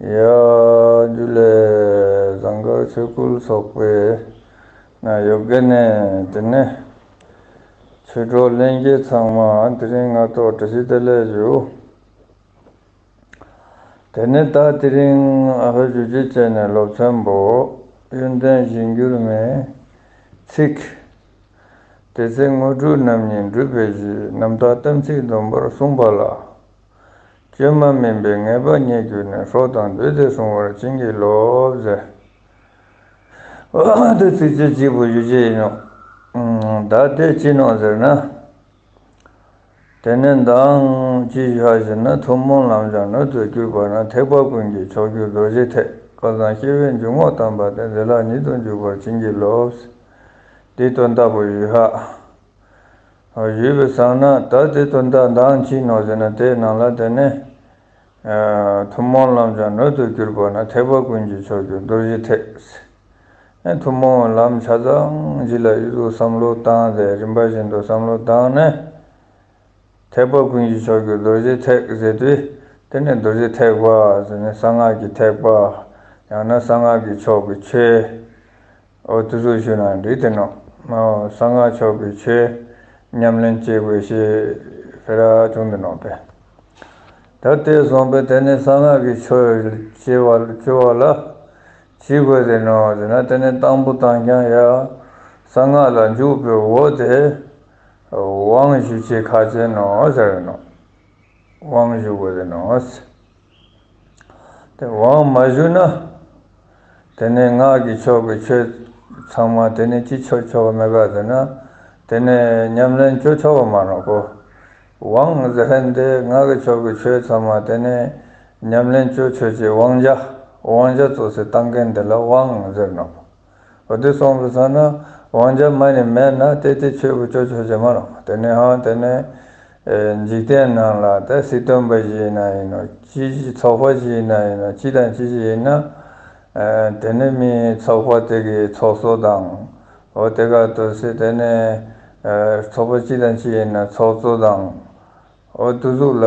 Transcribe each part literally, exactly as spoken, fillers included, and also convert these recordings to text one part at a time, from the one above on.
ཡ། ཇུ་ལེ། ཟངས་དཀར་ཆོས་སྐུལ་ཚོགས་པའི་ན་ཡོད་གི་ནས་དེ་ནས་ཆོས་གྲོགས་ལྷན་རྒྱས་ཚང་མ་དེ་རིང་སྔ་དྲོ་བཀྲ་ཤིས་བདེ་ལེགས་ཞུ། དེ་ནས་ད་དེ་རིང་ཨ་ཕ་ཞུ་རྒྱུ་བྱས་ནས་སློབ་ཚན་པོ་ཡོན་ཏན་གཞིར་གྱུར་མའི་ཚིག་དེ་ཚེ་དངོས་གྲུབ་རྣམ་གཉིས་འགྲུབ་པའི་གཞི། རྣམ་དག་དམ་ཚིག་སྡོམ་པར་གསུངས་པ་ལ། བཅོས་མ་མིན་པའི་ངེས་པ་རྙེད་གྱུར་ནས། སྲོག་དང་བསྡོས་ཏེ་སྲུང་བར་བྱིན་གྱིས་རློབས་ཟེར། འོ་དེ་ཚིགས་བཅད་གཅིག་པོ་ཞུ་རྒྱུ་ཡིན་ནོ། ད་དེ་ཅི་ནོ་ཟེར་ན། དེ་ནས་མདང་ཅི་ཞུ་ཧ་ཞེ་ན། ཐུན་མོང་ལམ་སྦྱངས་སྣོད་དུ་གྱུར་པ་ན། ཐེག་པ་ཀུན་གྱི་མཆོག་གྱུར་རྡོ་རྗེ་ཐེག་བཀའ་གསུང་སྐྱེ་བོའི་འཇུག་ངོགས་དམ་པ་སྟེ། བདེ་བླག་ཉིད་དུ་འཇུག་པར་བྱིན་གྱིས་རློབས། འདི་དོན་དག་པོ་ཞུ་ཧ། ཞུས་པའི་སང་ན་ད་དེ་དོན་དག་མདང་ཅི་ནོ་ཟེར་ན། དེའི་ནང་ལ་དེ་ནས་ཐུན་མོང་ལམ་སྦྱངས་སྣོད་དུ་གྱུར་པ་ན། ཐེག་པ་ཀུན་གྱི་མཆོག་གྱུར་རྡོ་རྗེ་ཐེག་ཐུན་མོང་ལམ་ཆ་ཚང་གཞི་ལ་ཡིད་དུ་བསམ་བློ་བཏང་སྟེ། རིམ་པ་བཞིན་དུ་བསམ་བློ་བཏང་ནས། ཐེག་པ་ཀུན་གྱི་མཆོག་གྱུར་རྡོ་རྗེ་ཐེག་ཟེར་དུས། དེ་ནས་རྡོ་རྗེ་ཐེག་པ་ཟེར་ནས་གསང་སྔགས་ཀྱི་ཐེག་པ། ཡང་ན་གསང་སྔགས་ཀྱི་མཆོག་གི་ཆོས། འོ་དེ་ཚོ་ཞུ་ན་འགྲིག་དེ་ནོ། གསང་སྔགས་མཆོག་གི་ཆོས་ཉམས་ལེན་བྱེད་དགོས་ཞེས་ཕེ་ར་བྱུང་དེ་ནོ་པས། ད་དེ་སོང་པས་དེ་ནས་གསང་སྔགས་ཀྱི་ཆོས་བྱེད་པ་བྱེད་པ་ལ་ཅི་དགོས་དེ་ནོ་ཟེར་ན། དེ་ནས་དང་པོ་དང་ཀྱང་ཡ་གསང་སྔགས་ལ་འཇུག་པའི་འོ་དེ་དབང་ཞུ་བྱེད་ཁག་ཆེ་ནོ་ཟེར་ནོ། དབང་ཞུ་དགོས་དེ་ནོ། དེ་དབང་མ་ཞུ་ན། དེ་ནས་སྔགས་ཀྱི་ཕྱོགས་ཀྱི་ཆོས་ཚང་མ་དེ་ནས་ཅི་ཆོག་ཆོག་མེད་ག་ཟེར་ན། དེ་ནས་ཉམས་ལེན་བཅོ་ཆོག་ག་མ་ནོ་གོ། དབང་ཟེར་མཁན་དེ་སྔགས་ཀྱི་ཕྱོགས་ཀྱི་ཆོས་ཚང་མ་དེ་ནས་ཉམས་ལེན་བཅོ་ཆོག་ཅེས་དབང་ཆ་དབང་ཆ་ཚོགས་སུ་བཏང་མཁན་དེ་ལ་དབང་ཟེར་ནོ། འོ་དེ་སོང་བའི་ས་ན་དབང་ཆ་མ་ནི་མེད་ན་དེ་དེ་ཆོས་པོ་ཅོ་ཆོག་ཅེས་མ་རུང་། དེ་ནས་ཧང་དེ་ནས་ཨེ་འཇིག་རྟེན་ནང་ལ་ད་སྲིད་དོན་པ་ཞིག་ཡིན་ན་ཡིན་ནོ། ཅི་ཞིག་ཚོགས་པ་ཞིག་ཡིན་ན་ཡིན་ནོ། ཅི་དང་ཅི་ཞིག་ཡིན་ན། ཨེ་དེ་ནས་མི་ཚོགས་པ་དེ་གི་ཚོགས་གཙོ་དང་། འོ་དེ་ག་དུ་སྲིད་དེ་ནས་ཨེ་ཚོགས་པ་ཅི་དང་ཅི་ཡིན་ན་ཚོགས་གཙོ་དང་། འོ་དུ་ཟུག་ལ་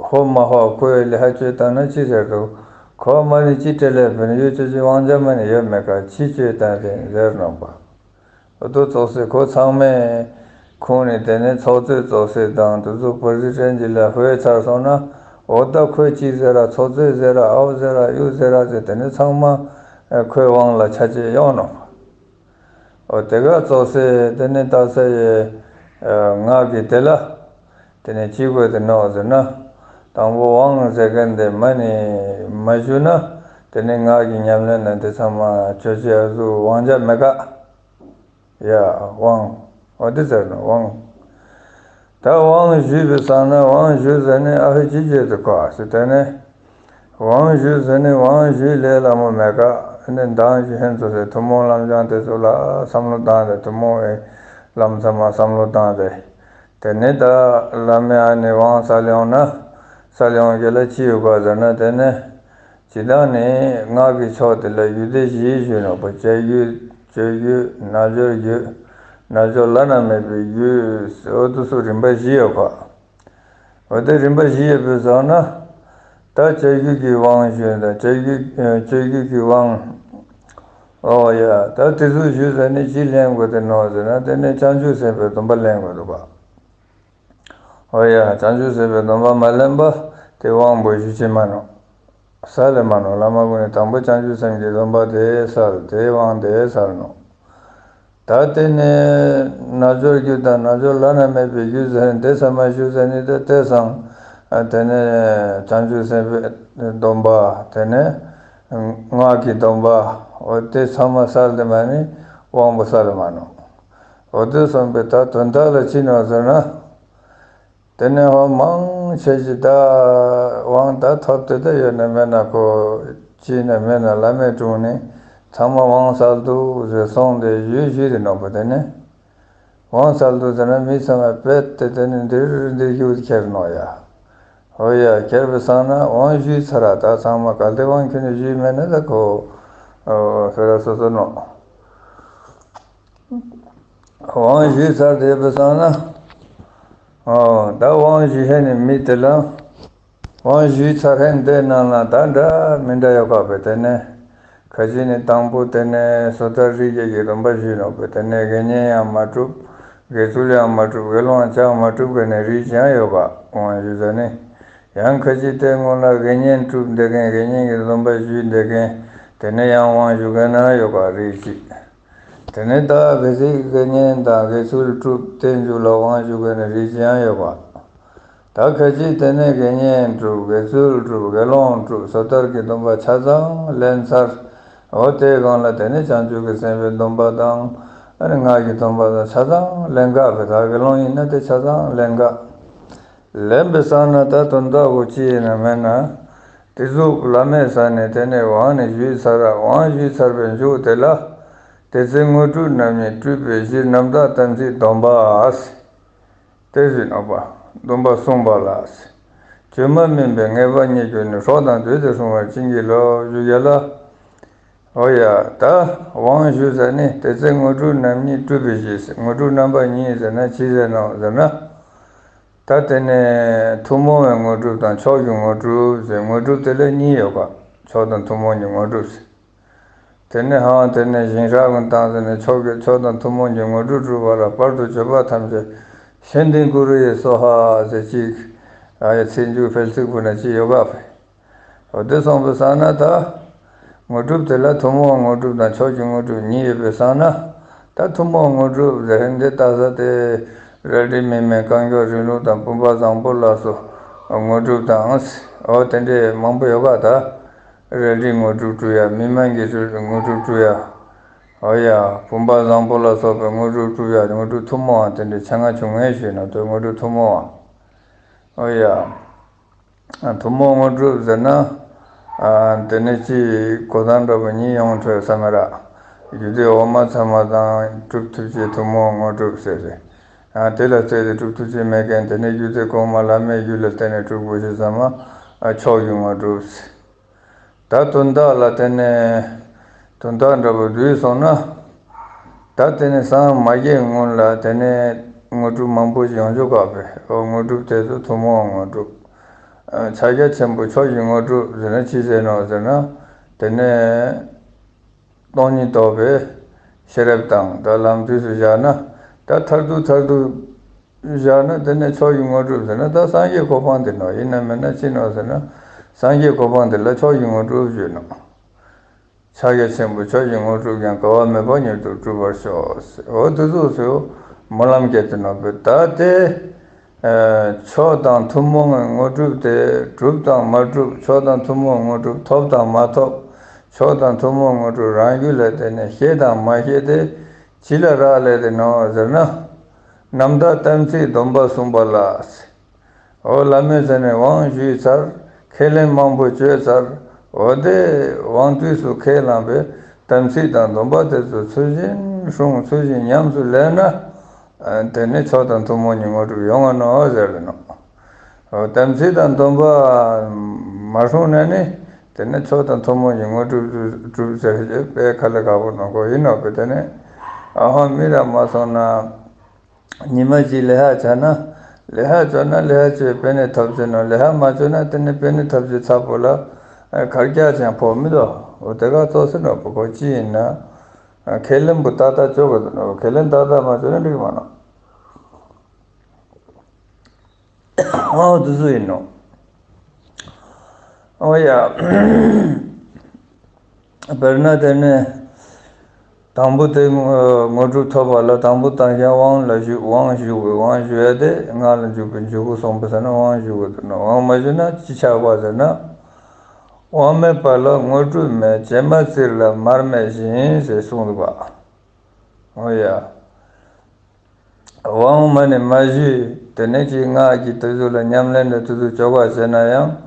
ཧོ་མ་ཧོ་ཁོའི་ལས་ཧ་ཅོས་བཏང་ན་ཅི་ཟེར་འདུག་ཁོ་མ་ནི་ཅི་སྤྲད་ལས་བུན་ཡོད་ཅོ་ཅི་དབང་ཆ་མ་ནི་ཡོད་མེད་ག་ཅི་ཅོས་བཏང་དེ་ཟེར་ནོ་པ། འོ་དུ་ཚོགས་སྲིད་ཁོ་ཚང་མས་ཁོང་ནི་དེ་ནས་ཚོགས་གཙོས་ཚོགས་སྲིད་དང་དུ་ཟུག་པར་ཟི་ཏྲན་གྱི་ལ་ཧོའི་ཚར་སོང་ན། འོ་ད་ཁོས་ཅི་ཟེར་ར་ཚོགས་གཙོས་ཟེར་ར་ཨའོ་ཟེར་ར་ཡུ་ཟེར་ར་ཟེར་དེ་ནས་ཚང་མ་ཁོའི་དབང་ལ་ཆ་ཅེས་ཡོང་ནོ། འོ་དེ་ག་ཚོགས་སྲིད་དེ་ནས་རྟགས་གསལ་ཡི་སྔགས་ཀྱི་དེ་ལ་དེ་ནས་ཅི་དགོས་དེ་ནོ་ཟེར་ན། དང་པོ་དབང་ཟེར་མཁན་དེ་མ་ནི་མ་ཞུ་ན་དེ་ནས་སྔགས་ཀྱི་ཉམས་ལེན་དང་དེ་ཚང་མ་ཆོས་ཅི་ཨ་ཟུ་དབང་ཆ་མེད་ག་ཡ་དབང་། འོ་དེ་ཟེར་ནོ་དབང་། ད་དབང་ཞུས་པའི་སང་ན་དབང་ཞུ་ཟེར་ནས་ཨ་ཧི་ཅི་བྱེད་དུ་གོ་ཟེར་དེ་ནས། དབང་ཞུ་ཟེར་ནས་དབང་ཞུས་ལས་སླ་མོ་མེད་ག་ཨ་ནི་མདང་ཞུ་ཧན་ཚོ་ཟེར་ཐུན་མོང་ལམ་སྦྱངས་དེ་ཚོ་ལ་བསམ་བློ་བཏང་སྟེ་ཐུན་མོང་བའི་ལམ་ཚང་མ་བསམ་བློ་བཏང་སྟེ། དེ་ནས་ད་བླ་མས་ཨ་ནི་དབང་སལ་ཡོང་ན་སལ་ཡོང་རྒྱུ་ལ་ཅི་ཡོད་ག་ཟེར་ན། དེ་ནས་ཇི་ལྟར་ནི་སྔགས་ཀྱི་ཕྱོགས་དེ་ལ་ཡུལ་སྡེ་བཞི་ཞུས་ནོ་པ། བཅད་ཡུལ། གཅོད་ཡུལ། རྣལ་འབྱོར་ཡུལ། རྣལ་འབྱོར་བླ་ན་མེད་པའི་ཡུལ། འོ་དུ་སོགས་རིམ་པ་བཞི་ཡོད་པ། འོ་དེ་རིམ་པ་བཞི་ཡོད་པའི་ཟོག་ན། ད་བཅད་ཡུལ་གྱི་དབང་ཞུས་ན་བཅད་ཡུལ་གཅོད་ཡུལ་གྱི་དབང་། ཨོ་ཡ་ད་དེ་ཚོ་ཞུས་ཟ་ནི་ཅི་ལེན་དགོས་དེ་ནོ་ཟེར་ན། དེ་ནས་བྱང་ཆུབ་སེམས་དཔའི་སྡོམ་པ་ལེན་དགོས་འདུག་པ། ཨོ་ཡ་བྱང་ཆུབ་སེམས་དཔའི་སྡོམ་པ་མ་ལེན་པ་དེ་དབང་པོ་ཞུ་ཅི་མ་ནོ། སལ་ལེ་མ་ནོ། བླ་མ་ཀུན་ནས་དང་པོ་བྱང་ཆུབ་སེམས་ཀྱི་སྡོམ་པ་དེ་སལ་དེ་དབང་དེ་སལ་ནོ། ད་དེ་ནས་རྣལ་འབྱོར་རྒྱུད་དང་རྣལ་འབྱོར་བླ་ན་མེད་པའི་རྒྱུད་ཟེར་དེ་ཚང་མ་ཞུ་ཟ་ནི་དེ་དེ་སང་། དེ་ནས་བྱང་ཆུབ་སེམས་དཔའི་སྡོམ་པ། དེ་ནས་སྔགས་ཀྱི་སྡོམ་པ། འོ་དེ་ཚང་མ་སལ་དེ་མ་ནི་དབང་པོ་སལ་མ་ནོ། འོ་དེ་སོང་པས་ད་དོན་དག་ལ་ཅི་ནོ་ཟེར་ན། དེ་ནས་འོ་མང་ཆེ་ཞིག་ད་དབང་ད་ཐོབ་དེ་ད་ཡོད་ན་མེད་ན་ཁོ་ཅི་ན་མེད་ན་བླ་མའི་དྲུང་ནས་ཚང་མ་དབང་སལ་འདུག་ཟེར་སོང་སྟེ་ཡུལ་ཞུས་དེ་ནོ་པ། དེ་ནས་དབང་སལ་འདུག་ཟེར་ན་མི་ཚང་མ་དཔེ་དེ་དེ་ནས་འདིར་འདིར་ཡུལ་ཁྱེར་ནོ་ཡ། འོ་ཡ་ཁྱེར་བའི་སང་ན་དབང་ཞུས་ཚར་ར་ད་ཚང་མ་གལ་ཏེ་དབང་ཁྱོད་ནས་ཞུས་མེད་ན་ད་ཁོ་ཨོ་ཁྱོད་ར་སོ་སོ་ནོ། དབང་ཞུས་ཚར་དེ་བས་སང་ན། ཨོ་ད་དབང་ཞུས་ཧེ་ནི་མི་དེ་ལ། དབང་ཞུས་ཚར་ཧན་དེ་ནང་ལ་ད་འདྲ་མི་འདྲ་ཡོད་པ་བས། དེ་ནས་ཁ་ཅིག་ནི་དང་པོ་དེ་ནས་སོ་ཐར་རིགས་བརྒྱད་ཀྱི་སྡོམ་པ་ཞུས་ནོ་བས། དེ་ནས་དགེ་བསྙེན་ཡང་མ་གྲུབ། དགེ་ཚུལ་ཡང་མ་གྲུབ། དགེ་སློང་ཆགས་མ་གྲུབ་མཁན་ནི་རིགས་ཅིག་ཡང་ཡོད་པ། དབང་ཞུས་ས་ནི། ཡང་ཁ་ཅིག་དེ་སྔོན་ལ་དགེ་བསྙེན་གྲུབ་བསྡད་མཁན། དགེ་བསྙེན་གྱི་སྡོམ་པ་ཞུས་བསྡད་མཁན། དེ་ནས་ཡང་དབང་ཞུ་མཁན་ཡང་ཡོད་པ་རིགས་གཅིག། དེ་ནས་ད་གལ་སྲིད་དགེ་བསྙེན་དང་དགེ་ཚུལ་གྲུབ་སྟེ་མཇུག་ལ་དབང་ཞུ་མཁན་རིགས་གཅིག་ཡང་ཡོད་པ། ད་ཁ་ཅིག་དེ་ནས་དགེ་བསྙེན་གྲུབ། དགེ་ཚུལ་གྲུབ། དགེ་སློང་གྲུབ། སོ་ཐར་གྱི་སྡོམ་པ་ཆ་ཚང་ལེན་ཚར། འོ་དེའི་སྒང་ལ་དེ་ནས་བྱང་ཆུབ་ཀྱི་སེམས་དཔའི་སྡོམ་པ་དང་། ཨ་ནི་སྔགས་ཀྱི་སྡོམ་པ་དང་ཆ་ཚང་ལེན་དགོས་པས། ད་དགེ་སློང་ཡིན་ན་དེ་ཆ་ཚང་ལེན་དགོས། ལེན་པའི་སང་ན་ད་དོན་དག་གོ་ཅི་ཡིན་ན་མེད་ན། དེ་ཟུག་བླ་མའི་ས་ནས་དེ་ནས་དབང་ནི་ཞུས་ཚར། དབང་ཞུས་ཚར་བའི་མཇུག་དེ་ལ། དེ་ཚེ་དངོས་གྲུབ་རྣམ་གཉིས་སྤྲུལ་པའི་གཞི། རྣམ་དག་དམ་ཚིག་སྡོམ་པ། དེ་བཞིན་ནོ་པ། སྡོམ་པ་གསུངས་པ་ལ། བཅོས་མ་མིན་པའི་ངེས་པ་རྙེད་གྱུར་ནས། སྲོག་དང་བསྡོས་ཏེ་སྲུང་བར་བྱིན་གྱིས་རློབས། ཞུ་རྒྱུ་ལ། འོ་ཡ། ད་དབང་ཞུ་ས་ནི་དེ་ཚེ་དངོས་གྲུབ་རྣམ་གཉིས་སྤྲུལ་པའི་གཞི། དངོས་གྲུབ་རྣམ་པ་གཉིས་ཟེར་ན་ཅི་ཟེར་ནོ་ཟེར་ན། ད་དེ་ནས་ཐུན་མོང་བའི་དངོས་གྲུབ་དང་མཆོག་གི་དངོས་གྲུབ་ཟེར། དངོས་གྲུབ་དེ་ལ་གཉིས་ཡོད་པ། མཆོག་དང་ཐུན་མོང་གི་དངོས་གྲུབ་ཟེར། དེ་ནས་ཧང་དེ་ནས་ཞིང་ཧྲག་ཀུན་བཏང་ཟེར་ནས་མཆོག་གི་མཆོག་དང་ཐུན་མོང་གི་དངོས་གྲུབ་སྒྲུབ་པ་ལ། བར་དུ་གཅོད་པ་ཐམས་ཅད་ཤན་ཏན་གུ་རུ་ཡེ་སྭཱ་ཧཱ་ཟེར་ཅིག། ཨ་ཡ་ཚིག་མཇུག་ཕལ་ཚིག་པོ་ན་ཅི་ཡོད་པ་བས། འོ་དེ་སོང་པའི་སང་ན་ད། དངོས་གྲུབ་དེ་ལ་ཐུན་མོང་དངོས་གྲུབ་དང་མཆོག་གི་དངོས་གྲུབ་གཉིས་ཡོད་པའི་སང་ན། ད་ཐུན་མོང་དངོས་གྲུབ་ཟེར་འདི་ལྟ་ས་དེ། རལ་གྲི་མིག་སྨན་རྐང་མགྱོགས་རིང་ལུགས་དང་། བུམ་པ་བཟང་པོ་ལ་སོགས་དངོས་གྲུབ་དང་། འོ་དེ་འདྲའི་མང་པོ་ཡོད་ག། ད་རལ་གྲིའི་དངོས་གྲུབ་སྤྲུལ་ཡ། མིག་སྨན་གྱི་དངོས་གྲུབ་སྤྲུལ་ཡ། འོ་ཡ། བུམ་པ་བཟང་པོ་ལ་སོགས་པའི་དངོས་གྲུབ་སྤྲུལ་ཡ། དངོས་གྲུབ་ཐུན་མོང་བ་དེ་འདྲའི་ཆ་ལྔ་བྱུང་ངེས་ཞུས་ན། དེ་དངོས་གྲུབ་ཐུན་མོང་བ། འོ་ཡ། ཐུན་མོང་དངོས་གྲུབ་ཟེར་ན། ཨ། དེ་ནི་ཅི་གོ་དང་འདྲ་པོ་གཉིས་ཡོང་འཕྲོས་ས་མེད་ར། རྒྱུད་སྡེ་འོག་མ་ཚང་མ་དང་གྲུབ་ཐུབ་ཀྱི་ཐུན་མོང་དངོས་གྲུབ་ཟེར་རེད། ཨ། དེ་ལ་བརྩིས་ཏེ་གྲུབ་ཐུབ་ཀྱི་མེད་མཁན་དེ་ནི་རྒྱུད་སྡེ་གོང་མ་བླ་མའི་རྒྱུད་ལ་བརྟེན་ནས་གྲུབ་དགོས་ཤེས་ཚང་མ། ཨ། མཆོག་གི་དངོས་གྲུབ་ཟེར། ད་དོན་དག་ལ་བརྟེན་ནས། དོན་དག་འདྲ་པོ་བསྡུས་སོང་ན། ད་དེ་ནས་སངས་མ་རྒྱས་སྔོན་ལ་དེ་ནས་དངོས་གྲུབ་མང་པོ་ཞིག་ཡོང་ཆོག་ག་བས། འོ་དངོས་གྲུབ་དེ་ཚོ་ཐུན་མོང་དངོས་གྲུབ། ཕྱག་རྒྱ་ཆེན་པོ་མཆོག་གི་དངོས་གྲུབ་ཟེར་ན་ཅི་ཟེར་ནོ་ཟེར་ན། དེ་ནས་སྟོང་ཉིད་རྟོགས་པའི་ཤེས་རབ་དང་ད་ལམ་དུས་སུ་བཞག་ན། ད་མཐར་ཐུག་མཐར་ཐུག་བཞག་ན་དེ་ནས་མཆོག་གི་དངོས་གྲུབ་ཟེར་ན་ད་སངས་རྒྱས་གོ་འཕང་དེ་ནོ། ཡིན་ན་མིན་ན་ཅི་ནོ་ཟེར་ན། སངས་རྒྱས་གོ་འཕང་དེ་ལ་མཆོག་གི་དངོས་གྲུབ་ཞུས་ནོ། ཕྱག་རྒྱ་ཆེན་པོ་མཆོག་གི་དངོས་གྲུབ་ཀྱང་། བསྐལ་པ་མེད་པ་མྱུར་དུ་འགྲུབ་པར་ཤོག། འོ་དེ་ཚོ་ཚོ་སྨོན་ལམ་སྐྱེས་ཏེ་ནོ་བས། ད་དེ་མཆོག་དང་ཐུན་མོང་གི་དངོས་གྲུབ་དེ། གྲུབ་དང་མ་གྲུབ། མཆོག་དང་ཐུན་མོང་དངོས་གྲུབ་ཐོབ་དང་མ་ཐོབ། མཆོག་དང་ཐུན་མོང་དངོས་གྲུབ་རང་རྒྱུད་ལ་བརྟེན་ནས་ཤེས་དང་མ་ཤེས་དེ་ཅི་ལ་རག་ལས་ཏེ་ནོ་ཟེར་ན། རྣམ་དག་དམ་ཚིག་སྡོམ་པ་བསྲུངས་པ་ལ། འོ་བླ་མའི་ས་ནས་དབང་ཞུས་ཚར། ཁས་ལེན་མང་པོ་བྱས་ཚར། འོ་དེ་དབང་དུས་སུ་ཁས་བླངས་པའི་དམ་ཚིག་དང་སྡོམ་པ་དེ་ཚོ་ཚུལ་བཞིན་སྲུང་། ཚུལ་བཞིན་ཉམས་སུ་ལེན་ན། དེ་ནི་མཆོག་དང་ཐུན་མོང་གི་དངོས་གྲུབ་ཡོང་ང་ནོ་ཟེར་ནོ། འོ་དམ་ཚིག་དང་སྡོམ་པ་མ་སྲུང་ན་ནི། དེ་ནི་མཆོག་དང་ཐུན་མོང་གི་དངོས་གྲུབ་གྲུབ་ཟེར་གྱི་དཔེ་ཁ་ལ་ཁ་པོ་ནོ་གོ་ཡིན་ནོ་བས། དེ་ནི་ཨ་ཧོ་མི་ར་མ་སོང་ན། ཉི་མ་གཅིག་ལས་ཀ་བྱས་ན། ལས་ཀ་བྱས་ན་ལས་ཀ་བྱས་པས་ནི་ཐབས་ཆེ་ནོ། ལས་ཀ་མ་བྱས་ན་དེ་ནི་པས་ནི་ཐབས་ཆེ་ཚ་པོ་ལ་གར་རྒྱག་ཅན་ཕོག་མི་དོ། འོ་དེ་ག་ཙོགས་ཟེར་ནོ་བོ་གོ་ཅི་ཡིན་ན། ཁས་ལེན་པོ་ཏག་ཏག་བཅོ་དགོས་ནོ། ཁས་ལེན་ཏག་ཏག་མ་བཅོ་ན་འགྲིག་མ་ནོ། འོ་དེ་ཚོ་ཡིན་ནོ། འོ་ཡ། དཔེར་ན་དེ་ནས་དང་པོ་དེ་དངོས་གྲུབ་ཐོབ་པ་ལ་དང་པོ་བཏང་ཞིང་དབང་ལ་ཞུགས། དབང་ཞུགས་པའི་དབང་ཞུ་ཡ་དེ་སྔགས་ལ་འཇུག་པའི་འཇུག་གུ་སོང་པ་ཟེར་ན་དབང་ཞུ་དགོས་འདུག་ནོ། དབང་མ་ཞུ་ན་ཅི་ཆགས་པ་ཟེར་ན། དབང་མེད་པ་ལ་དངོས་གྲུབ་མེད། བྱེ་མ་བཙིར་ལ་མར་མེ་བཞིན་ཞེས་གསུངས་འདུག་པ། འོ་ཡ། དབང་མ་ནི་མ་ཞུས། དེ་ནས་ཀྱི་སྔགས་ཀྱི་དུས་ཚོད་ལ་ཉམས་ལེན་དུ་དུས་ཚོད་ཆོ་ག་བྱས་ན་ཡང་།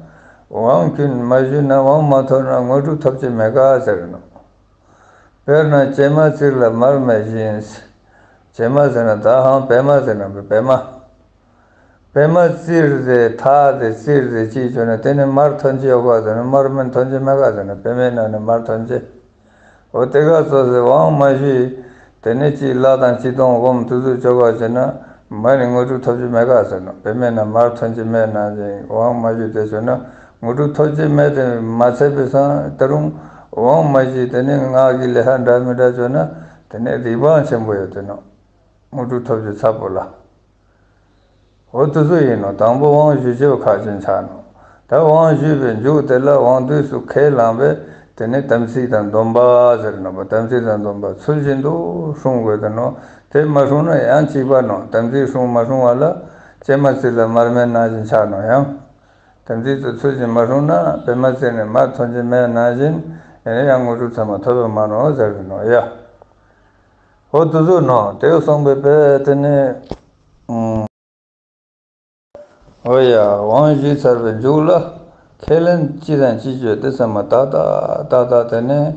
དབང་ཀུན་མ་ཞུས་ན་དབང་མ་ཐོབ་ན་དངོས་གྲུབ་ཐོབ་ཀྱི་མེད་ག་ཟེར་ནོ། དཔེར་ན་བྱེ་མ་བཙིར་ལ་མར་མེ་བཞིན། བྱེ་མ་ཟེར་ན་ད་ཧང་པད་མ་ཟེར་ན་པད་མ། པད་མ་བཙིར་ཏེ་ཐག་ཏེ་བཙིར་ཏེ་ཅིག་བྱོས་ན་དེ་ནི་མར་ཐོན་གྱི་ཡོད་ག་ཟེར་ན་མར་མེ་ཐོན་གྱི་མེད་ག་ཟེར་ན་པད་མའི་ནང་ནས་མར་ཐོན་གྱི། འོ་དེ་ག་ཙོགས་སེ་དབང་མ་ཞུས། དེ་ནས་ཅིག་ལྷ་དང་ཅི་སྟོང་སྒོམ་དུས་ཚོད་ཆོ་ག་བྱས་ན། མ་ནི་དངོས་གྲུབ་ཐོབ་ཀྱི་མེད་ག་ཟེར་ནོ། དཔེ་མེད་ན་མར་ཐོན་གྱི་མེད་ན་ཅིག་དབང་མ་ཞུས་ཏེ་བྱོན་ན་དངོས་གྲུབ་ཐོབ་ཀྱི་མེད་དེ་མ་ཚད་པའི་སང་ད་རུང་དབང་མ་ཞུས་དེ་ནི་སྔགས་ཀྱི་ལས་ལྷག་འདྲ་མི་འདྲ་བྱོན་ན་དེ་ནི་རིགས་དབང་ཆེན་པོ་ཡོད་དེ་ནོ། དངོས་གྲུབ་ཐོབ་ཀྱི་ཚབ་པོ་ལ། འོ་དེ་ཚོ་ཡིན་ནོ། དང་པོ་དབང་ཞུ་ཆེ་བ་ཁག་ཅན་ཆགས་ནོ། ད་དབང་ཞུས་པའི་མཇུག་དེ་ལ་དབང་དུས་སུ་ཁས་བླངས་པས་དེ་ནི་དམ་ཚིག་དང་སྡོམ་པ་ཟེར་ནོ། དམ་ཚིག་དང་སྡོམ་པ་ཚུལ་བཞིན་དུ་སྲུང་དགོས་དེ་ནོ། དེ་མ་སྲུང་ན་ཡང་གཅིག་པ་ནོ། དམ་ཚིག་སྲུང་མ་སྲུང་བ་ལ་སྤྱན་མ་གཟིགས་ལ་མར་མེད་ནང་བཞིན་ཆགས་ནོ། ཡང་དམ་ཚིག་ཏུ་ཚུལ་བཞིན་མ་སྲུང་ན་པདྨ་རྩེ་ནས་མར་ཐོན་གྱི་མེད་ནང་བཞིན་ཡང་ན་ཡང་དངོས་གྲུབ་ཚང་མ་ཐོབ་པ་མ་ནོ་ཟེར་གི་ནོ་ཡ། འོ་དེ་ཚོ་ནོ། དེ་གསུངས་པའི་པས་དེ་ནི། འོ་ཡ། དབང་ཞུས་ཚར་བའི་མཇུག་ལ་ཁས་ལེན་ཅི་དང་ཅི་བརྗོད་དེ་ཚང་མ་ཏག་ཏག་ཏག་ཏག་དེ་ནས་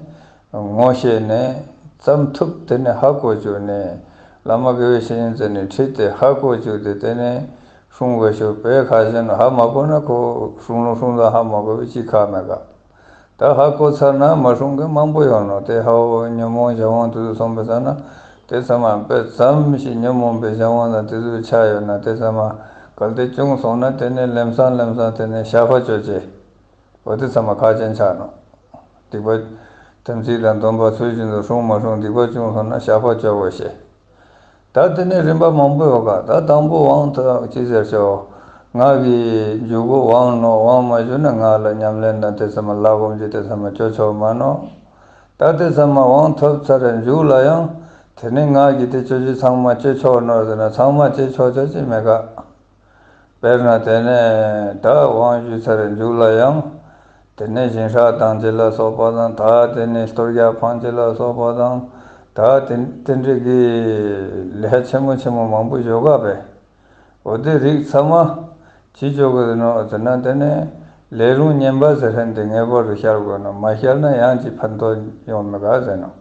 ངོ་ཤེས་ནས་བརྩམས་ཐུབ་དེ་ནས་ཧ་གོ་བཅུག་ནས་བླ་མ་དགེ་བའི་བཤེས་གཉེན་ཚོ་ནས་ཁྲིད་དེ་ཧ་གོ་བཅུག་སྟེ་དེ་ནས་སྲུང་དགོས་ཤོག་པས། ཁ་ཤས་ནས་ཧ་མ་གོ་ན་ཁོ་སྲུང་ལུགས་སྲུང་ལ་ཧ་མ་གོ་བའི་ཅི་ཁག་མེད་ག། ད་ཧ་གོ་ཚར་ན་མ་སྲུང་མཁན་མང་པོ་ཡོང་ནོ། དེ་ཧ་བོ་ཉོན་མོངས་གཞན་དབང་དེ་ཚོ་སོང་པའི་ས་ན་དེ་ཚང་མ་དཔེ་ཙམ་ཞིག་ཉོན་མོངས་པའི་གཞན་དབང་དང་དེ་ཚོ་ཆགས་ཡོད་ན་དེ་ཚང་མ་གལ་ཏེ་བྱུང་སོང་ན་དེ་ནས་ལམ་སང་ལམ་སང་དེ་ནས་བཤགས་པ་གཅོད་བྱེད། འོ་དེ་ཚང་མ་ཁག་ཅན་ཆགས་ནོ། སྡིག་པ། དམ་ཚིག་དང་སྡོམ་པ་ཚུལ་བཞིན་དུ་སྲུང་མ་སྲུང་སྡིག་པ་བྱུང་སོང་ན་བཤགས་པ་གཅོད་དགོས་ཤེས། ད་དེ་ནས་རིམ་པ་མང་པོ་ཡོད་ག། ད་དང་པོ་དབང་ཐོབ་ཅི་ཟེར་ཤོག། སྔགས་ཀྱི་མཇུག་གུ་དབང་ནོ། དབང་མ་ཞུས་ན་སྔགས་ལ་ཉམས་ལེན་དང་དེ་ཚང་མ་ལ་སྒོམ་གྱི་དེ་ཚང་མ་ཆོ་ཆོག་མ་ནོ། ད་དེ་ཚང་མ་དབང་ཐོབ་ཚར་རེ་མཇུག་ལ་ཡང་དེ་ནས་སྔགས་ཀྱི་དེ་ཆོ་ཆོ་ཚང་མ་ཆོ་ཆོག་ནོ་ཟེར་ན་ཚང་མ་ཆོ་ཆོག་ཆོག་ཅི་མེད་ག། དཔེར་ན་དེ་ནས་ད་དབང་ཞུས་ཚར་རེ་མཇུག་ལ་ཡང་དེ་ནས་སྦྱིན་སྲེག་བཏང་ཅི་ལ་སོགས་པ་དང་། ད་དེ་ནས་གཏོར་རྒྱག་འཕང་ཅི་ལ་སོགས་པ་དང་། ད་དེ་དེ་འདྲའི་གི་ལས་ཆེན་མོ་ཆེན་མོ་མང་པོ་ཡོད་ག་པས། འོ་དེ་རིགས་ཚང་མ་ཅི་ཆོག་གི་ནོ་ཟེར་ན་དེ་ནས་ལས་རུང་ངན་པ་ཟེར་མཁན་དེ་ངེས་པར་དུ་བཤགས་དགོས་ནོ། མ་བཤགས་ན་ཡང་ཅིག་ཕན་ཐོགས་ཡོང་མེད་ག་ཟེར་ནོ།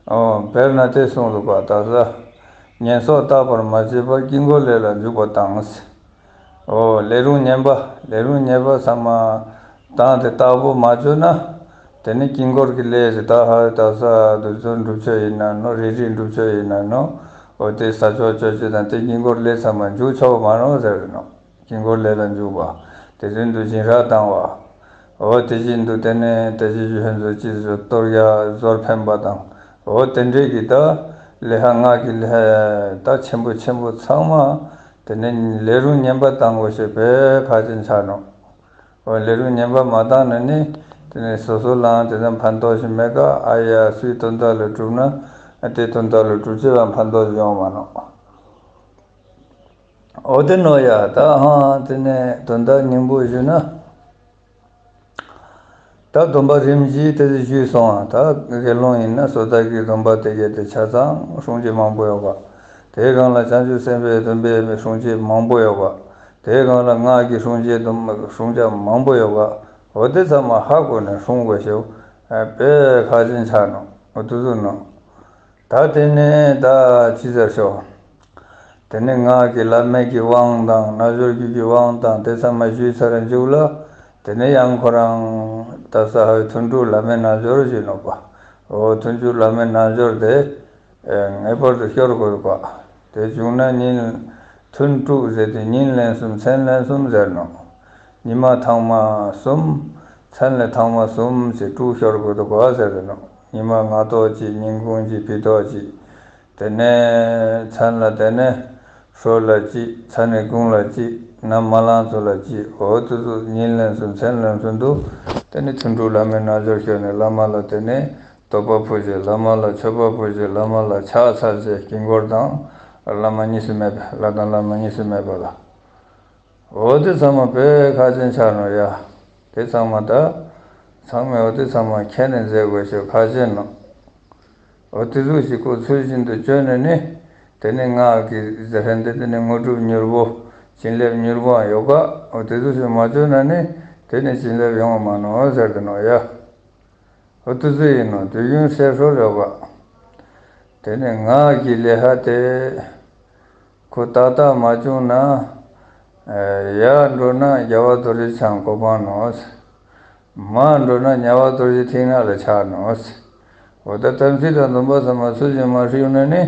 ཨོ། དཔེར་ན་དེ་གསུངས་འདུག་པ། ད་ས། ངན་སོང་བརྟག་པར་མ་བྱས་པར་དཀྱིལ་འཁོར་ལས་ལ་འཇུག་པ་དང་། ཨོ། ལས་རུང་ངན་པ། ལས་རུང་ངན་པ་ཚང་མ་བཏང་སྟེ་བརྟག་པོ་མ་བཅོས་ན། དེ་ནི་དཀྱིལ་འཁོར་གྱི་ལས་ཀྱི་ད་ཧ་ད་ས་རྡུལ་ཚོན་འགྲུབ་ཆོག་ཡིན་ན་ནོ། རིལ་རིལ་འགྲུབ་ཆོག་ཡིན་ན་ནོ། ཨོ་དེ་ས་ཆོག་ཆོག་ཆོག་དང་དེ་དཀྱིལ་འཁོར་ལས་ཚང་མ་འཇུག་ཆོག་མ་རུང་ཟེར་ནོ། དཀྱིལ་འཁོར་ལས་ལ་འཇུག་པ། དེ་བཞིན་དུ་སྦྱིན་སྲེག་བཏང་བ། འོ་དེ་བཞིན་དུ་དེ་ནས་དེ་བཞིན་དུ་ཧན་ཚོ་ཅི་ཚོ་གཏོར་རྒྱག་གཟུགས་འཕེན་པ་དང་། འོ་དེ་འདྲའི་གི་ད་ལས་ཧ་སྔགས་ཀྱི་ལས་ད་ཆེན་པོ་ཆེན་པོ་ཚང་མ་དེ་ནས་ལས་རུང་ངན་པ་བཏང་དགོས་ཞེས་པས་ཁ་ཅན་ཆགས་ནོ། འོ་ལས་རུང་ངན་པ་མ་བཏང་ན་ནི་དེ་ནས་སོ་སོ་ལའང་དེ་ཙམ་ཕན་ཐོགས་ཤིག་མེད་ཀ། ཨ་ཡ་སུའི་དོན་དག་ལ་གྲུབ་ན་དེ་དོན་དག་ལ་གྲུབ་ཅེས་ལ་ཕན་ཐོགས་ཡོང་མ་ནོ། འོ་དེ་ནོ་ཡ། ད་ཧང་དེ་ནས་དོན་དག་སྙིང་པོ་ཞུས་ན། ད་སྡོམ་པ་རིམ་བཞིན་དེ་ཞུས་སོང་ཨ། ད་དགེ་སློང་ཡིན་ན་སོ་ཐར་གྱི་སྡོམ་པ་དེ་གས་དེ་ཆ་ཚང་སྲུང་བྱེད་མང་པོ་ཡོད་པ། དེའི་སྒང་ལ་བྱང་ཆུབ་སེམས་དཔའི་སྡོམ་པའི་སྲུང་བྱེད་མང་པོ་ཡོད་པ། དེའི་སྒང་ལ་སྔགས་ཀྱི་སྲུང་བྱེད་སྡོམ་སྲུང་བྱ་མང་པོ་ཡོད་པ། འོ་དེ་ཚང་མ་ཧ་གོ་ནས་སྲུང་དགོས་ཤེས་པས་ཁ་ཅན་ཆགས་ནོ། འོ་དེ་ཚོ་ནོ། ད་དེ་ནས་ད་ཅི་ཟེར་ཤོག། དེ་ནས་སྔགས་ཀྱི་བླ་མེད་ཀྱི་དབང་དང་རྣལ་འབྱོར་རྒྱུད་ཀྱི་དབང་དང་དེ་ཚང་མ་ཞུས་ཚར་མཇུག་ལ། དེ་ནས་ཡང་ཁོ་རང་ད་ས་ཧའི་ཐུན་དྲུག་བླ་མེད་རྣལ་འབྱོར་ཞུས་ནོ་པ། འོ་ཐུན་དྲུག་བླ་མེད་རྣལ་འབྱོར་དེ་ངེས་པར་དུ་ཤོར་དགོས་པ། དེ་བྱུང་ན་ཉིན་ཐུན་དྲུག་ཟེར་ཏེ་ཉིན་ལན་གསུམ་མཚན་ལན་གསུམ་ཟེར་ནོ། ཉི་མ་ཐང་མ་གསུམ། མཚན་ལ་ཐང་མ་གསུམ་ཞེས་དྲུག་ཤོར་དགོས་འདུག་ག་ཟེར་ནོ། ཉི་མ་སྔ་ཐོག་གཅིག་ཉིན་གུང་གཅིག་ཕྱི་ཐོག་གཅིག་དེ་ནས་མཚན་ལ་དེ་ནས་ཧྲོ་ལ་གཅིག་མཚན་ནས་དགུང་ལ་གཅིག་ནམ་མ་ལངས་ཚོ་ལ་གཅིག་འོ་དེ་ཚོ་ཉིན་ལན་གསུམ་མཚན་ལན་གསུམ་དུ་དེ་ནས་ཐུན་དྲུག་བླ་མེད་རྣལ་འབྱོར་ཤོར་ནས་བླ་མ་ལ་དེ་ནས་དོགས་པ་ཕུལ་བྱས་བླ་མ་ལ་མཆོད་པ་ཕུལ་བྱས་བླ་མ་ལ་ཕྱག་འཚལ་བྱས་དཀྱིལ་འཁོར་དང་བླ་མ་གཉིས་སུ་མེད་པའི་ལྷ་དང་བླ་མ་གཉིས་སུ་མེད་པ་ལ། འོ་དེ་ཚང་མ་དཔེ་ཁ་ཅན་ཆགས་ནོ་ཡ། དེ་ཚང་མ་ད། ཚང་མས་འོ་དེ་ཚང་མ་མཁྱེན་ནས་མཛད་དགོས་ཤེས་ཁ་ཅན་ནོ། འོ་དེ་ཚོ་ཞིག་ཁོ་ཚུལ་བཞིན་དུ་བཅོས་ནས་ནི། དེ་ནི་སྔགས་ཀྱི་ཟེར་མཁན་དེ་དེ་ནི་དངོས་གྲུབ་མྱུར་པོ། བྱིན་རླབས་མྱུར་པོའང་ཡོད་ག། འོ་དེ་ཚོ་ཞིག་མ་བཅོས་ན་ནི། དེ་ནི་བྱིན་རླབས་ཡོང་བ་མ་ནོ་ཟེར་གི་ནོ་ཡ། འོ་དེ་ཚོ་ཡིན་ནོ་དུས་རྒྱུན་གསལ་སྲོལ་ཡོད་ག། དེ་ནི་སྔགས་ཀྱི་ལས་ཧ་དེ། ཁོ་ཏག་ཏག་མ་བྱུང་ན། ཡར་འགྲོ་ན་རྒྱལ་བ་རྡོ་རྗེ་འཆང་གོ་འཕང་ནོ། མར་འགྲོ་ན་དམྱལ་བ་རྡོ་རྗེ་མཐིང་ནག་ལ་ཆགས་ནོ། འོ་ད་དམ་ཚིག་དང་སྡོམ་པ་ཚང་མ་ཚུལ་བཞིན་མ་བསྲུངས་ན་ནི།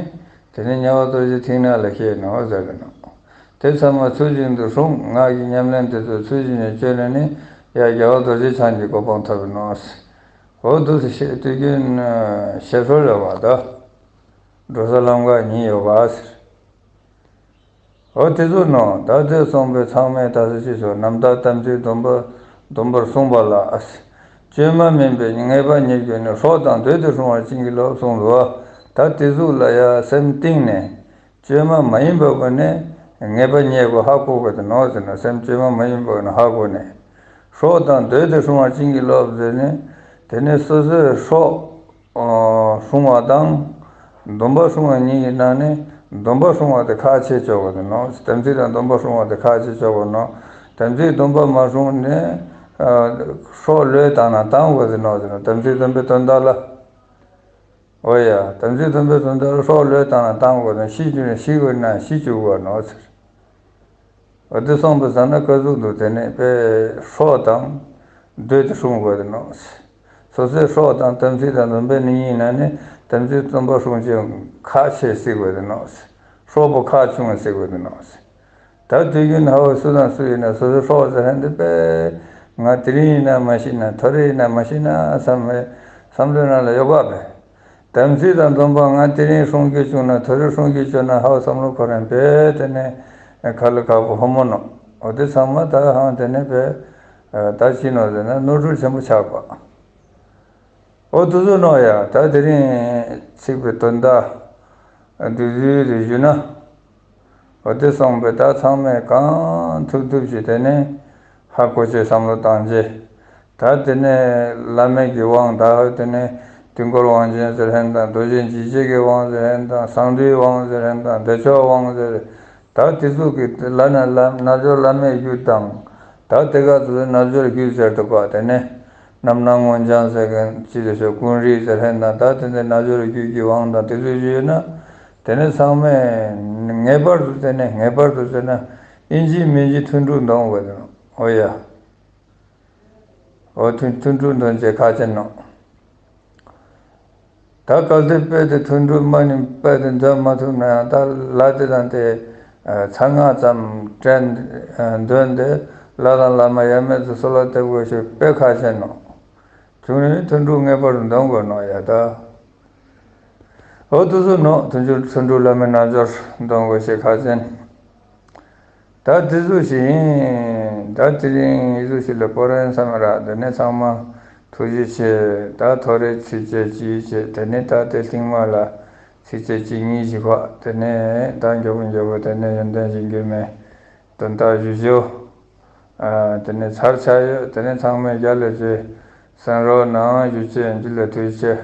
དེ་ནས་དམྱལ་བ་རྡོ་རྗེ་ཐིག་ནག་ལ་བཤད་ནོ་ཟེར་གི་ནོ། དེ་ཚང་མ་ཚུལ་བཞིན་དུ་སྲུང་། སྔགས་ཀྱི་ཉམས་ལེན་དེ་ཚོ་ཚུལ་བཞིན་དུ་བཅོས་ནས་ནི་ཡར་རྒྱལ་བ་རྡོ་རྗེ་འཆང་གི་གོ་འཕང་ཐོབ་པའི་ནོ། འོ་འདུག་སེ་བཤད་དུས་རྒྱུན་བཤད་སྲོལ་ཡོད་པ་དང་། འགྲོ་ས་ལམ་ཁ་གཉིས་ཡོད་པ་ཟེར། འོ་དེ་ཚོ་ནོ། ད་དེ་སོང་པའི་ཚང་མས་ད་ས་ཅི་སོ་རྣམ་དག་དམ་ཚིག་སྡོམ་པ་སྡོམ་པར་གསུངས་པ་ལ། བཅོས་མ་མིན་པའི་ངེས་པ་རྙེད་རྒྱུ་ནི། སྲོག་དང་བསྡོས་ཏེ་སྲུང་བར་བྱིན་གྱིས་རློབས་གསུངས་འདུག། ད་དེ་ཟུག་ལ་ཡ་སེམས་གཏིང་ནས་བཅོས་མ་མ་ཡིན་པ་བོ་ནི་ངེས་པ་རྙེད་དགོས་ཧ་གོ་དགོས་དེ་ནོ་ཟེར་ན། སེམས་བཅོས་མ་མ་ཡིན་པ་བོ་ནི་ཧ་གོ་ནས། སྲོག་དང་བསྡོས་ཏེ་སྲུང་བར་བྱིན་གྱིས་རློབས་ཟེར་ནས། དེ་ནི་སོ་སོའི་སྲོག་ཨོ། སྲུང་བ་དང་། སྡོམ་པ་སྲུང་བ་གཉིས་ཀྱི་ནང་ནས་སྡོམ་པ་སྲུང་བ་དེ་ཁག་ཆེ་ཆོག་གི་ནོ། དམ་ཚིག་དང་སྡོམ་པ་སྲུང་བ་དེ་ཁག་ཆེ་ཆོག་གི་ནོ། དམ་ཚིག་སྡོམ་པ་མ་སྲུང་ནས་ཨ། སྲོག་བློས་བཏང་ན་བཏང་དགོས་ཟེར་ནོ་ཟེར་ན། དམ་ཚིག་སྡོམ་པའི་དོན་དག་ལ། འོ་ཡ། དམ་ཚིག་སྡོམ་པའི་དོན་དག་ལ་སྲོག་བློས་བཏང་ན་བཏང་དགོས་ན། ཤི་རྒྱུ་ན་ཤི་དགོས་ན་ཤི་བཅུག་དགོས་ནོ་ཟེར། འོ་དེ་སོང་པ་ཟེར་ན་ཀ་ཟུག་འདུག། དེ་ནས་དཔེ་སྲོག་དང་བསྡོས་ཏེ་སྲུང་དགོས་དེ་ནོ། སོ་སོའི་སྲོག་དང་དམ་ཚིག་དང་སྡོམ་པའི་ནི་གཉིས་ནང་ནས་དམ་ཚིག་སྡོམ་པ་སྲུང་བྱེད་ཁག་ཆེ་ཟེར་དགོས་དེ་ནོ། སྲོག་པོ་ཁག་ཆུང་ཟེར་དགོས་དེ་ནོ། ད་དུས་རྒྱུན་ཧ་བ་སུ་དང་སུ་ཡིན་ན་སོ་སོའི་སྲོག་ཟེར་ཧན་དེ་དཔེ་ང་དེ་རིང་ཡིན་ན་མ་ཤི་ན། ཐོ་རེ་ཡིན་ན་མ་ཤི་ན་བསམ་བསམ་བློའི་ནང་ལ་ཡོད་པ་བས། དམ་ཚིག་དང་སྡོམ་པ་ང་དེ་རིང་སྲུང་རྒྱུ་བྱུང་ན། ཐོ་རེ་སྲུང་རྒྱུ་བྱུང་ན་ཧ་བ་བསམ་བློ་འཁོར་རན་པས། དེ་ནས་ཁ་ལ་ཁ་བོ་ཧོ་མོ་ནོ། འོ་དེ་ཚང་མ་ད་ཧང་དེ་ནས་པས་ད་ཅི་ནོ་ཟེར་ན་ནོར་འཁྲུལ་ཆེན་པོ་ཆགས་པ། འོ་དུ་ཟུ་ནོ་ཡ། ད་དེ་རིང་ཚིག་པའི་དོན་དག་དུ་ཟུ་དུ་ཞུ་ན། འོ་དེ་སོང་པས་ད་ཚང་མས་གང་ཐུབ་ཐུབ་ཀྱིས་དེ་ནས་ཧ་གོ་ཆེད་བསམ་བློ་བཏང་རྗེས། ད་དེ་ནས་བླ་མེད་ཀྱི་དབང་། ད་དེ་ནས་དུས་འཁོར་དབང་ཆེན་ཟེར་ཧན་དང་། རྡོ་རྗེ་འཇིགས་བྱེད་ཀྱི་དབང་ཟེར་ཧན་དང་། གསང་འདུས་དབང་ཟེར་ཧན་དང་། བདེ་མཆོག་དབང་ཟེར། ད་དེ་ཚོ་གི་བླ་ན་བླ་རྣལ་འབྱོར་བླ་མེད་རྒྱུད་དང་། ད་དེ་ག་ཚོ་རྣལ་འབྱོར་རྒྱུད་ཟེར་འདུག་པ། དེ་ནས་རྣམ་སྣང་མངོན་བྱང་ཟེར་མཁན་ཅི་ཟེར་ཤོག། ཀུན་རིག་ཟེར་ཧན་དང་། ད་དེ་ནས་རྣལ་འབྱོར་རྒྱུད་ཀྱི་དབང་དང་དེ་ཚོ་ཞུས་ན། དེ་ནས་ཚང་མས་ངེས་པར་དུ་དེ་ནས་ངེས་པར་དུ་ཟེར་ན་ཨིན་ཇི་མིན་ཇི་ཐུན་དྲུག་འདོན་དགོས་དེ་ནོ། འོ་ཡ། འོ་ཐུན་ཐུན་དྲུག་འདོན་བྱེད་ཁག་ཆེ་ནོ། ད་གལ་ཏེ་དཔེ་དེ་ཐུན་དྲུག་མ་ནི་དཔེ་དེ་འདོན་མ་ཐུབ་ན་ཡང་། ད་ལ་དེ་དང་དེ་ཚར་ལྔ་ཙམ་དྲན་འདོན་ཏེ་ལ་དང་བླ་མ་ཡབ་མེས་ཚོ་གསོལ་བ་འདེབས་དགོས་ཞེས་དཔེ་ཁག་ཆེ་ནོ། བྱུང་ནས་ཐུན་དྲུག་ངེས་པར་དུ་འདོན་དགོས་ནོ་ཡ་ད། འོ་དུ་ཟུ་ནོ། ཐུན་དྲུག་ཐུན་དྲུག་བླ་མའི་རྣལ་འབྱོར་འདོན་དགོས་ཞེས་ཁག་ཆེན། ད་དེ་ཚོ་ཞིག་ཡིན། ད་དེ་རིང་ཡི་ཚོ་ཞིག་ལ་པོ་རན་ས་མ་ར། དེ་ནས་ཚང་མ་ཐུགས་རྗེ་ཆེ། ད་ཐོ་རེ་ཚིགས་བཅད་གཅིག་བྱས། དེ་ནས་ད་དེ་སྟིང་མ་ལ་ཚིགས་བཅད་གཅིག་གཉིས་ཞིག་བ། དེ་ནས་ད་མགྱོགས་པོ་མགྱོགས་པོ་དེ་ནས་ཡོན་ཏན་གཞིར་གྱུར་མའི་དོན་དག་ཞུ་ཞུ། ཨ། དེ་ནས་ཚར་ཆ་ཡོད། དེ་ནས་ཚང་མས་རྒྱ་ལས་ཅེ་གསན་རོགས་གནང་ཞུ་ཆེད་འདི་ལ་ཐུགས་རྗེ་ཆེ།